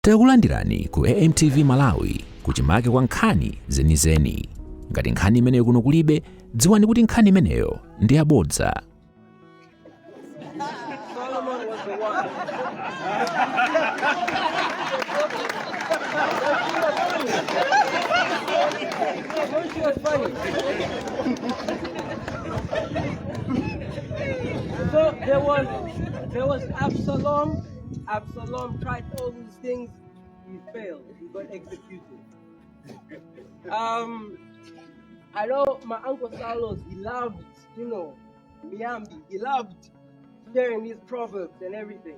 Takulandirani ku AMTV Malawi, kuchimake kwa nkhani zenizeni. Ngati nkhani imeneyo kuno kulibe, dziwani kuti nkhani imeneyo ndi yabodza. Solomon was the one. Don't you funny? So there was Absalom. Absalom tried all these things. He failed. He got executed. I know my uncle Salos, he loved Miyambi. He loved sharing these proverbs and everything.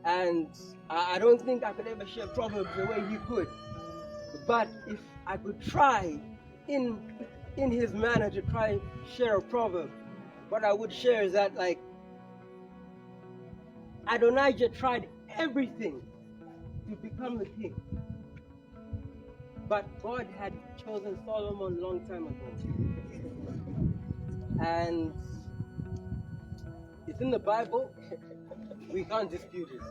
And I don't think I could ever share proverbs the way he could. But if I could try in his manner to try share a proverb, what I would share is that, like, Adonijah tried everything to become the king. But God had chosen Solomon long time ago. And it's in the Bible. We can't dispute it.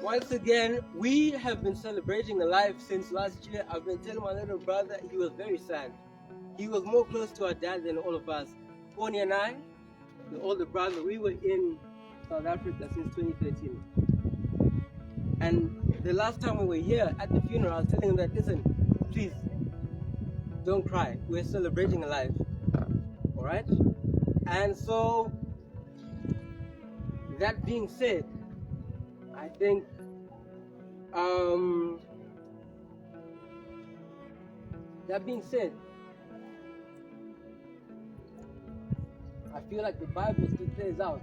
Once again, we have been celebrating a life since last year. I've been telling my little brother, he was very sad. He was more close to our dad than all of us. Tony and I, the older brother, we were in South Africa since 2013. And the last time we were here at the funeral, I was telling him that, "Listen, please don't cry. We're celebrating a life. All right?" And so, that being said, I think that being said, I feel like the Bible still plays out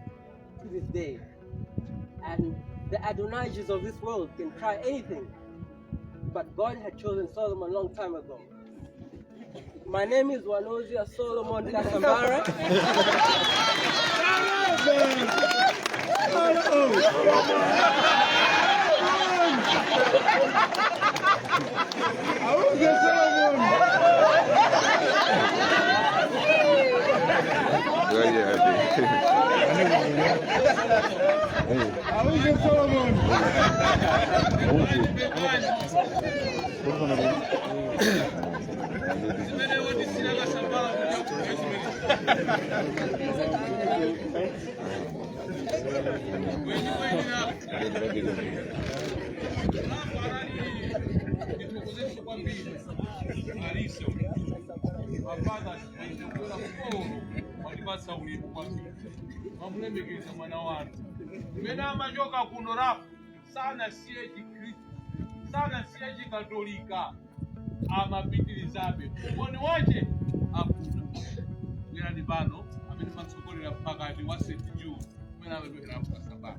to this day. And the Adonijahs of this world can try anything, but God had chosen Solomon a long time ago. My name is Wanozia Solomon Kasambara. Walipatsa ulemu kwambiri, mamulemekeza mwana wanu mmene amachoka kuno. Rafu sanasiye Chikhristu, sanasiye Chikatolika, amapitirizabe umboni wache. Akuna bwerani pano amene matsogolera pakati wa St Jude kumene amapemphera Kasambara.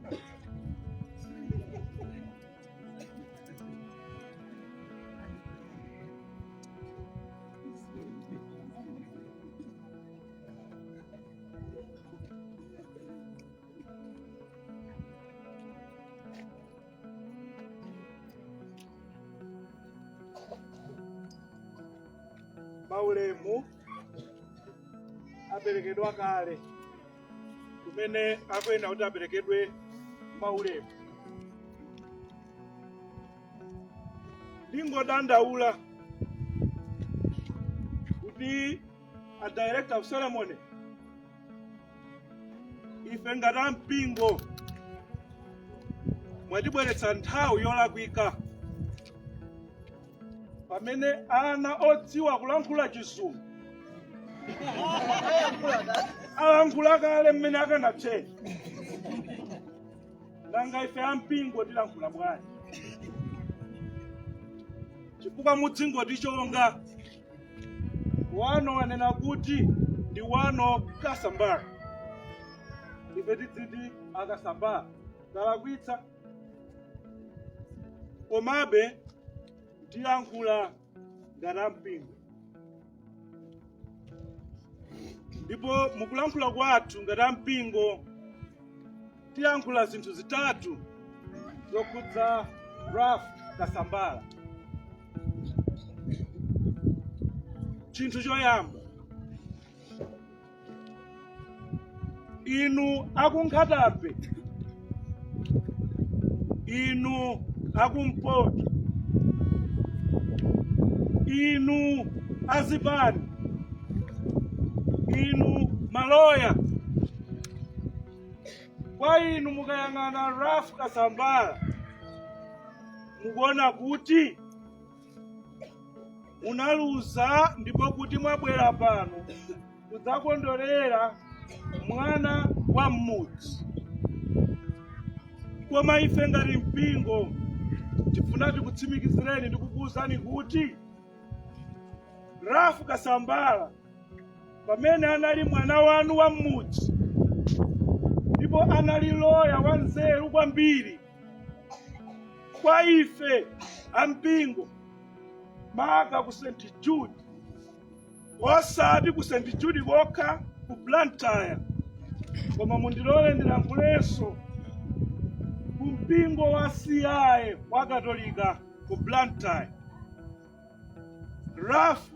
Maulemu aperekedwa kale kumene akuyenera kuti aperekedwe maulemu. Ndingodandaula kuti a director of ceremony, ife ngati ampingo mwatibweretsa nthawi yolakwika, pamene ana odziwa kulankhula Chizungu alankhula kale mmene akanathe. Nanga ife ampingo tilankhula bwanji? Chifukwa mudzingotichonga wano anena kuti ndi wano Kasambara, ife tidziti Akasambara, talakwitsa. Komabe tiyankhula ngati ampingo, ndipo mukulankhula kwathu ngati ampingo tiyankhula zinthu zitatu zokhudza Ralph Kasambara. Chinthu choyamba, inu aku Nkhata Bay, Inu akumpoto, inu azipani, inu maloya, kwa inu mukayang'ana Ralph Kasambara mukuona kuti munaluza, ndipo kuti mwabwera pano kudzakondwerera mwana wa mmudzi. Koma ife ngati mpingo tifuna tikutsimikizireni ndi kukuwuzani kuti Ralph Kasambara, pamene anali mwana wanu wa mmudzi ndipo anali loya wanzeru kwambiri, kwa ife ampingo, maka ku St Jude, osati ku St Jude kokha ku Blantyre, koma mundilole ndilankhulenso ku mpingo wa CI wa Katolika ku Blantyre, Ralph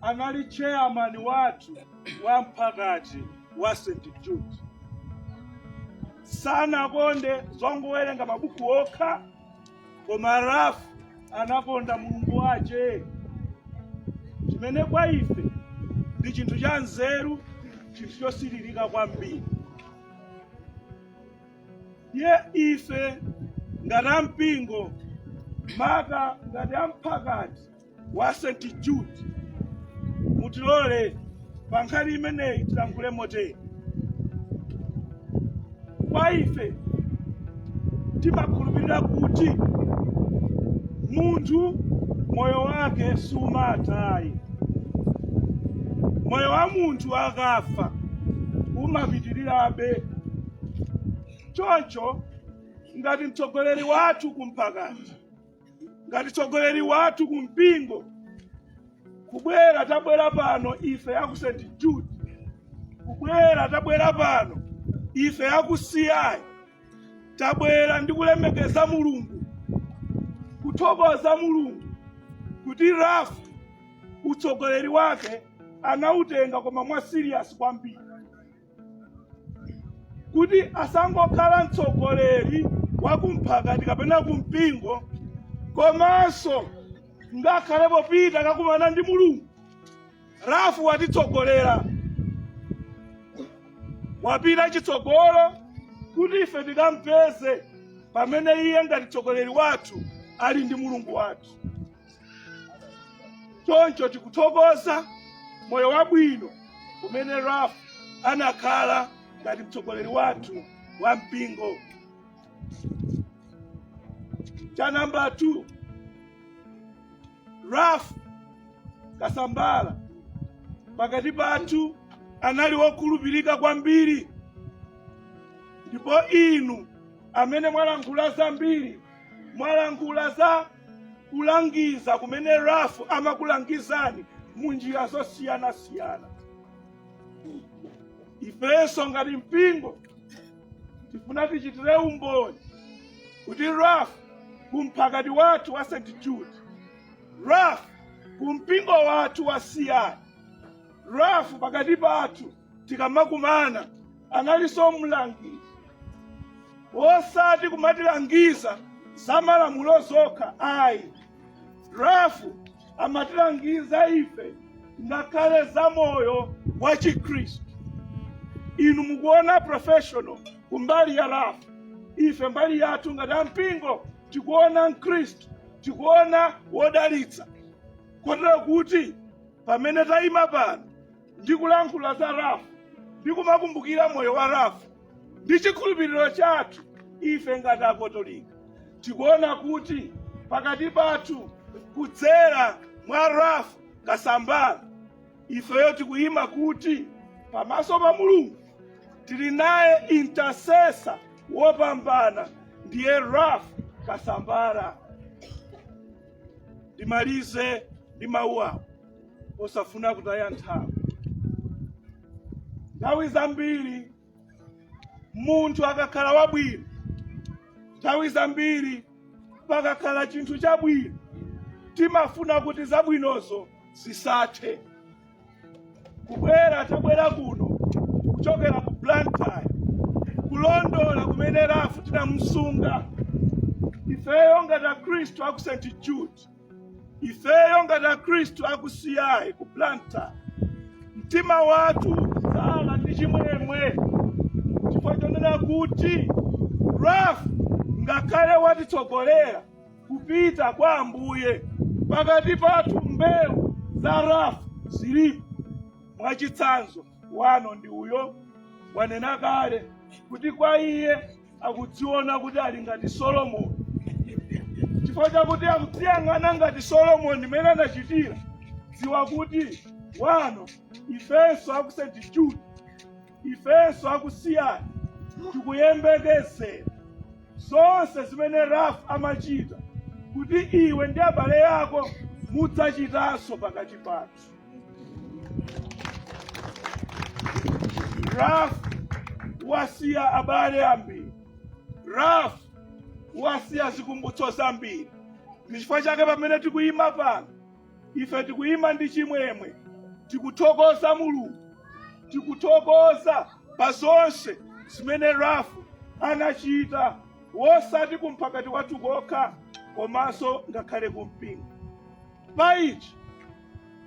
anali chairman wathu wa mphakati wa St Jude. Sanakonde zongowerenga mabuku okha, koma Ralph anakonda Mulungu wace, chimene kwa ife ndi chinthu cha nzeru, chinthu chosiririka kwambiri. Ye ife ngati ampingo, maka ngati amphakati wa St Jude, mutilole pa nkhani imeneyi tilankhule motere. Kwa ife timakhulupirira kuti munthu moyo wake sumathayi. Moyo wa munthu akafa umapitirirabe. Choncho ngati mtsogoleri wathu kumphakati, ngati mtsogoleri wathu kumpingo, kubwera tabwera pano ife aku St Jude, kubwera tabwera pano ife aku CI, tabwera ndi kulemekeza Mulungu, kuthokoza Mulungu kuti Ralph utsogoleri wake anautenga koma mwa serious kwambiri, kuti asangokhala mtsogoleri wakumphakati kapena kumpingo, komanso ngakhale popita kakumana ndi Mulungu, Ralph watitsogolera, wapita chitsogolo kuti ife tikampeze pamene iye ngati mtsogoleri wathu ali ndi Mulungu wathu. Choncho tikuthokoza moyo wabwino umene Ralph anakhala ngati mtsogoleri wathu wa mpingo. Cha namba 2, Ralph Kasambara pakati pathu anali wokhulupirika kwambiri, ndipo inu amene mwalankhula zambiri, mwalankhula za kulangiza kumene Ralph amakulangizani mu njira zosiyanasiyana. Ifenso ngati mpingo tifuna tichitire umboni kuti Ralph kumphakati wathu wa St Jude, Ralph kumpingo wathu wa CI, Ralph pakati pathu tikamakumana analinso mlangizi, osati kumatilangiza za malamulo zokha ayi. Ralph amatilangiza ife ngakhale za moyo wa Chikhristu. Inu mukuona professional kumbali ya Ralph, ife mbali yathu ngati ampingo tikuona Mkhristu, tikuona wodalitsa, kotero kuti pamene tayima pano ndikulankhula za Ralph, ndikumakumbukira moyo wa Ralph ndi chikhulupiriro chathu, ife ngati Akatolika tikuona kuti pakati pathu kudzera mwa Ralph Kasambara ifeyo tikuyima kuti pamaso pa Mulungu tili naye intercessor wopambana, ndiye Ralph Kasambara. Ndimalize ndi mawu awo osafuna kutaya nthawi. Nthawi zambiri munthu akakhala wabwino, nthawi zambiri pakakhala chinthu chabwino, timafuna kuti zabwinozo zisathe. Kubwera tabwera kuno kuchokera ku Blantyre kulondola kumene Ralph tinamusunga. Ifeyo ngati Akhristu aku St Jude, ifeyo ngati Akhristu aku CI ku Blantyre, mtima wathu ukudzala ndi chimwemwe chifukwa chonena kuti Ralph ngakhale watitsogolera kupita kwa Ambuye, pakati pathu mbewu za Ralph zilipo. Mwachitsanzo, wano ndi uyo wanena kale kuti kwa iye akudziona kuti ali ngati Solomoni. Chifukwa chakuti akudziyang'ana ngati Solomoni mmene anachitira, dziwa kuti wano ifenso aku St Jude, ifenso aku CI tikuyembekezera zonse zimene Ralph amachita kuti iwe ndi abale ako mudzachitanso pakati pathu. Ralph wasiya abale ambiri, Ralph wasiya zikumbutso zambiri. Ndi chifukwa chake pamene tikuyima pano, ife tikuyima ndi chimwemwe, tikuthokoza Mulungu, tikuthokoza pa zonse zimene Ralph anachita, wosati kumphakati wathu kokha komanso ngakhale kumpingo. Pa ichi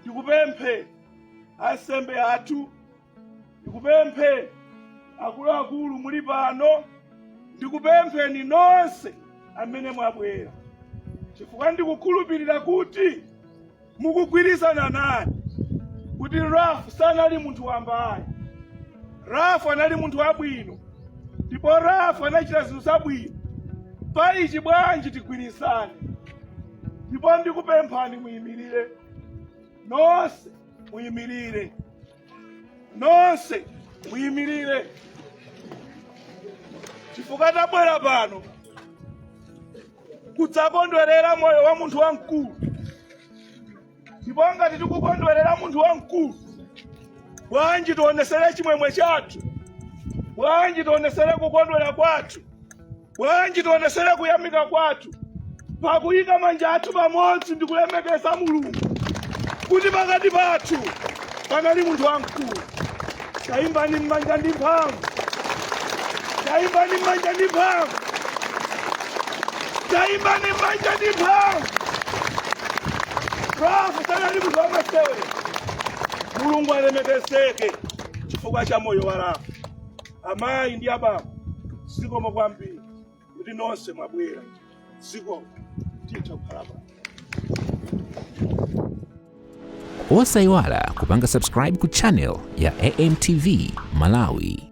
ndikupemphe ansembe athu, ndikupemphe akuluakulu muli pano, ndikupempheni nonse amene mwabwera, chifukwa ndikukhulupirira kuti mukugwirizana nane kuti Ralph sanali munthu wamba ayi. Ralph anali munthu wabwino ndipo Ralph anachita zinthu zabwino. Pa ichi bwanji tigwirizane, ndipo ndikupemphani muyimirire nonse, muyimirire nonse, muyimirire, chifukwa tabwera pano kudzakondwerera moyo wa munthu wamkulu. Ndipo ngati tikukondwerera munthu wamkulu, bwanji tionesere chimwemwe chathu, bwanji tionesere kukondwera kwathu, bwanji tionesere kuyamika kwathu pakuyika manja athu pamodzi ndi kulemekeza Mulungu kuti pakati pathu panali munthu wamkulu. Tayimbani m'manja ndi mphamvu, tayimbani m'manja ndi mphamvu, tayimbani m'manja ndi mphamvu. Ralph sanali munthu wamasewera. Mulungu alemekezeke chifukwa cha moyo wa Ralph. Amayi ndi abambo, zikomo kwambiri kuti nonse mwabwera. Zikomo, titha kukhala pano. Osayiwala kupanga subscribe ku channel ya AMTV Malawi.